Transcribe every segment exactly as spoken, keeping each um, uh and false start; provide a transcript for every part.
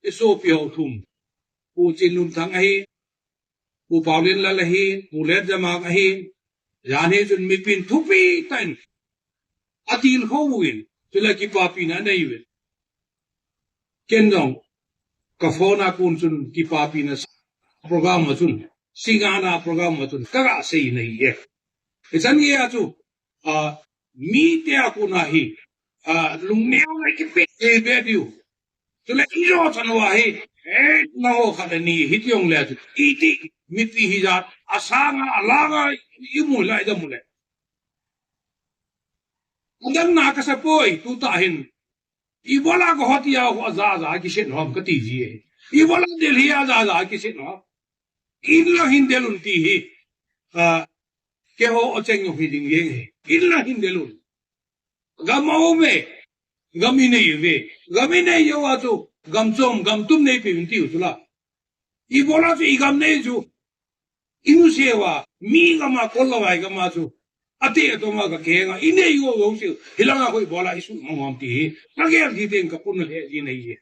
isopi ho thum. Pu Chinlunthang ahi, Pu Paolienlal ahi, Pu Letjamang ahi, jan hi chun mipin thupi tah in atilkhou uvin, chule kipapina anei uvin. Ken jong, ka phone a kon chun kipapina program a chun, singana program a chun, kaga sei nei e. Hichan geiya chu, a, mite a kona hi, a, lungneo le kipe be diu. Chule ijo chan uva hi, eh, nangho khat le ni hiti jongle chu, iti, mipi hijat, asanga, alanga, imu lai da mu le. Adang na kasa poi, tuta hin. Ibola Guwahati a ho aja ja kisin ham kati ji e. Ibola Delhi a ja ja kisin ham. Inlang hin del un ti hi. A, keiho acheng jong hi ding jeng e. Inlang hin del un. Gam aum e. Gam inei uve. Gam inei uva chu. Gam chom, gam tum neipe un tiu chu la. Ibola chu igam nei chu. Inu seuva, mi gama, kol louva igama chu. Ati atoma ka kenga, inei uva u seu. Hilanga hoi bola isu mong mong ti hi. Kagel hi teng ka pun le ji nei e.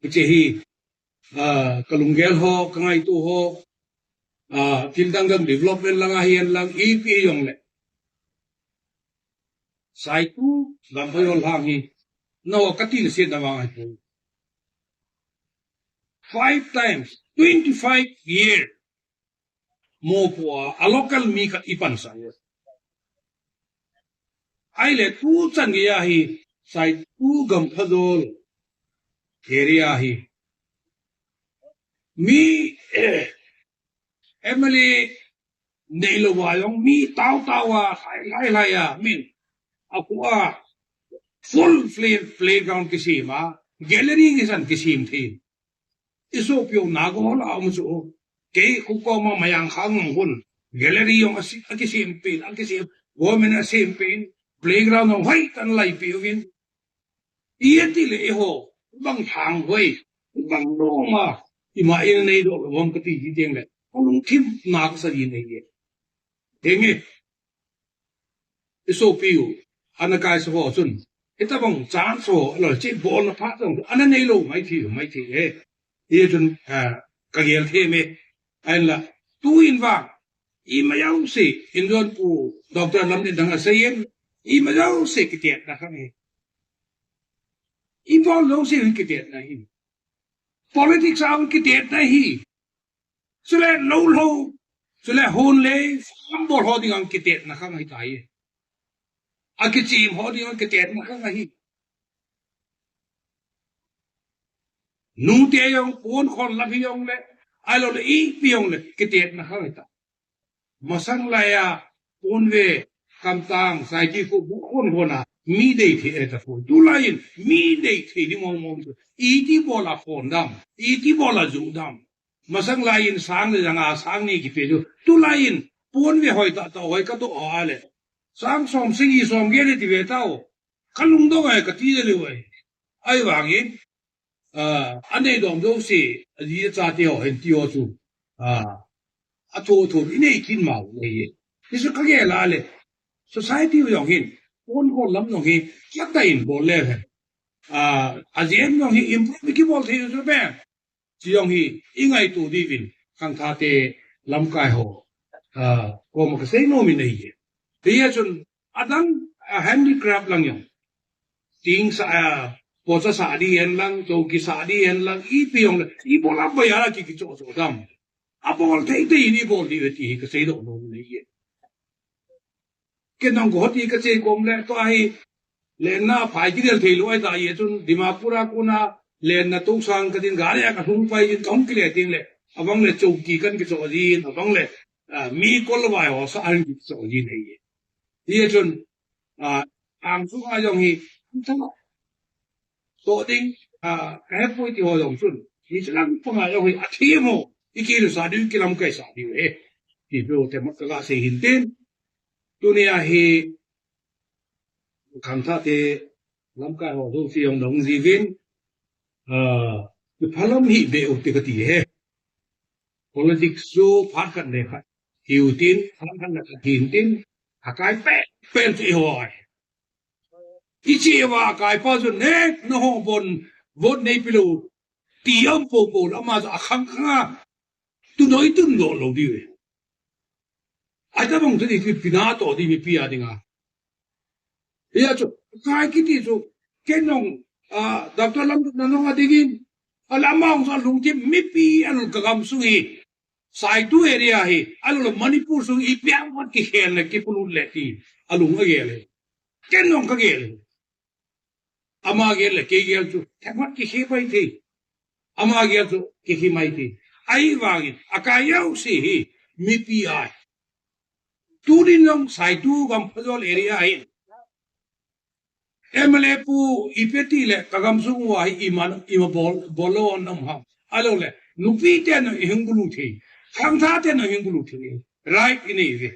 Hiche hi. A, kalunggel ho, kangaito ho, a, thil dang dang development langa hihen lang, ipi hijongle. Saitu, Gamphajawl lang hi, nangho kati nasetna vang ahi. Five times, twenty-five year, mopo a, a local mi khat ipansa. Ahile tuchan geiya hi, Saitu Gamphajawl area hi. Mi, eh, M L A neilou va jong mi tao tao a, lai lai lai a, min. Akhu a, full play, playground kisem a, gallery kisan kisem thei. Isopi u Naga hol a um chu. Kei khu koma Mayang Khang Ngong hun. Gallery jong asi, akisem pen, akisem, government asem pen, playground jong hoi tan laipi uvin. Iti le eiho, bang thang hoi, bang dong ma, ima inei doh lou ham kati ji teng le, kalungthim na kasa ji nei e. Henge, isopi u, ana kaisa ho chun, hitabang chance ho, aloi chi bolna phat jong, ana neilou mai thei, mai thei e. Hichun, a, kagel thei me, ahinla, tuin vang, ima jouse, injon Pu Doctor Lamdindang asei in, ima jouse kitetna khat ahi. Ibol jouse hi kitetna ahi. Politics a kitetna ahi. Chule lou lou, chule hon le, farm bol ho dinga kitetna khat ahitai. Akichem ho dinga kitetna khat ahi. Nute jong, pon khon lam hijongle, ahilouleh ipi jongle, kitetna khat ahitai. Masang laiya, pon ve, kamtang, saiki khu bu khon khon a, mi dei thei e ta khu. Tulai in, mi dei thei ding mong mong chu. Iti bola khon dam, iti bola ju dam. Masang laiyin sang le janga sang ni kipe chu. Tulaiyin pon ve hoi tah tah hoi kadoh a le. Sang som sagi som get le ti ve tao. Kalungdong e kati le uve. Ahivangin, a, anei dom jouse, aji achate ho hin ti ho chu. A, athu thu inei kit mau le ye. Hichu kagel a le. Society jong hin. Pon ho lam jong hi. Kiat tah in bol le hen. A, ajen jong hi improve kibol thei chu pen. Chujong hi, ingaito diuvin, khangthah te lamkai ho, a, koma kasei nom in ahi. Hijeh chun, adang, a, handicraft lang jong. Ting sa, a, pocha sa di hen lang, chouki sa di hen lang, ipi jong le, ibol a bai a la ki kichoh choh dam. Abol thei thei in ibol diu ti hi kasei doh nom in ahi. Ken nang ko hoti kache kom le, tua hi, lenna phai kidel thei lou ahi ta ye chun, Dimapur a kona, lenna tousang kadin gari a kalhung pai in kahung kile ding le, abang le chouki kan kichoh jin, abang le, a, mi kol vai ho sa an kichoh jin ahi. Hijeh chun, a, ang sunga jong hi, ang sunga. Toh ding, a, kahepoi ti ho jong chun. Hiche lang panga jong hi, athi mo, ikilu sa diu, ikilamkai sa diu, e. Ti bou te mat kaga sei hin tin. Tunia hi, khangthah te lamkai ho jouse jong nahung jiuvin, a, kiphalam hih beh u te kati e. Politics chu phat khat le khat hiu tin, phat khat le khat hin tin, akai pen pen chu eiho ahi. Iche uva akaipa chu ne, nahung bon, vote nei pilou ti aum popo leh ama chu akhang khang a tunoi tundoh lou diu e. Atabang chu ipi pina toh di mipi a dinga. Hia chu, kai kiti chu, ken jong, ah, Doctor Lamrupna nunga dingin, alama jong chu alungthim mipi alung kagam sung hi, Saitu area hi, alung le Manipur sung hi ipi ham khat kikhel le kipolut le ti, alung agel e. Ken jong kagel e. Ama gel le kei gel chu, themkhat kikhe mai thei. Ama gel chu, kikhe mai thei. Ahivangin, akai jouse hi, mipi ahi. Tunin jong Saitu Gamphajol area hin, M L A pu ipi ti le, kagam sung uva hi ima, ima bol, bol lou ana um ham. Ahilou le, nupi ten ihung bulu thei. Khangthah ten ihung bulu thei. Right inei uve.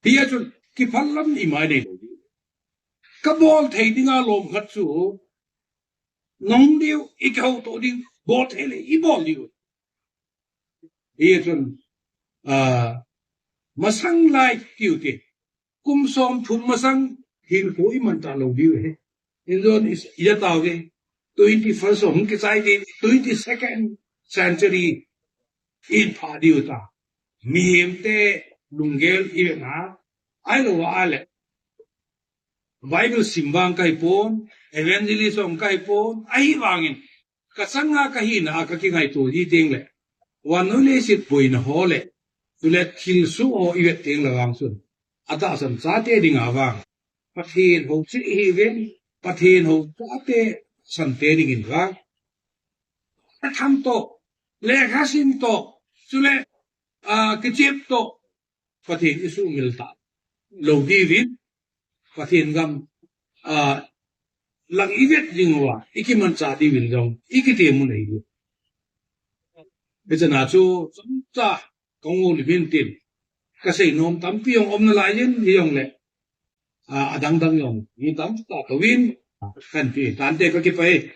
Hia chun, kiphal lam ima inei lou diu. Kabol thei dinga lom khat chu, nung diu, ikihoutoh ding, bol thei le, ibol diu. Hia chun, ah, masang lai tiu te. Kum somthum masang hinkho iman talou diu ahi. Injon is, ija tauve. Twenty-first hung kichai ding, twenty-second century in pha diu ta. Mihem te lunggel ivena. Ahilou ahile. Bible sim vang kahi pon, evangelist jong kahi pon, ahivangin, kachanga kahina a kakingaito ji teng le, vannoi leiset boina ho le, chule thilsoh ho ivet teng le vang chun, atahsan chate dinga vang, Pathen hou cheh ihiuvin, Pathen hou chate sante dingin vang, atham toh, lekha sim toh, chule, ah, kichep toh, Pathen isuhmil talou diuvin, Pathen gam, ah, lang ivet ding uva, ikimanchah diuvin jong, ikitem u ahi. Hichena chu, chomcha, kahung houlim in tin. Kasei nom tampi jong um nalai in, hijongle, ah, adang dang jong, mi tamtah touvin, kanti, tante kakipah e.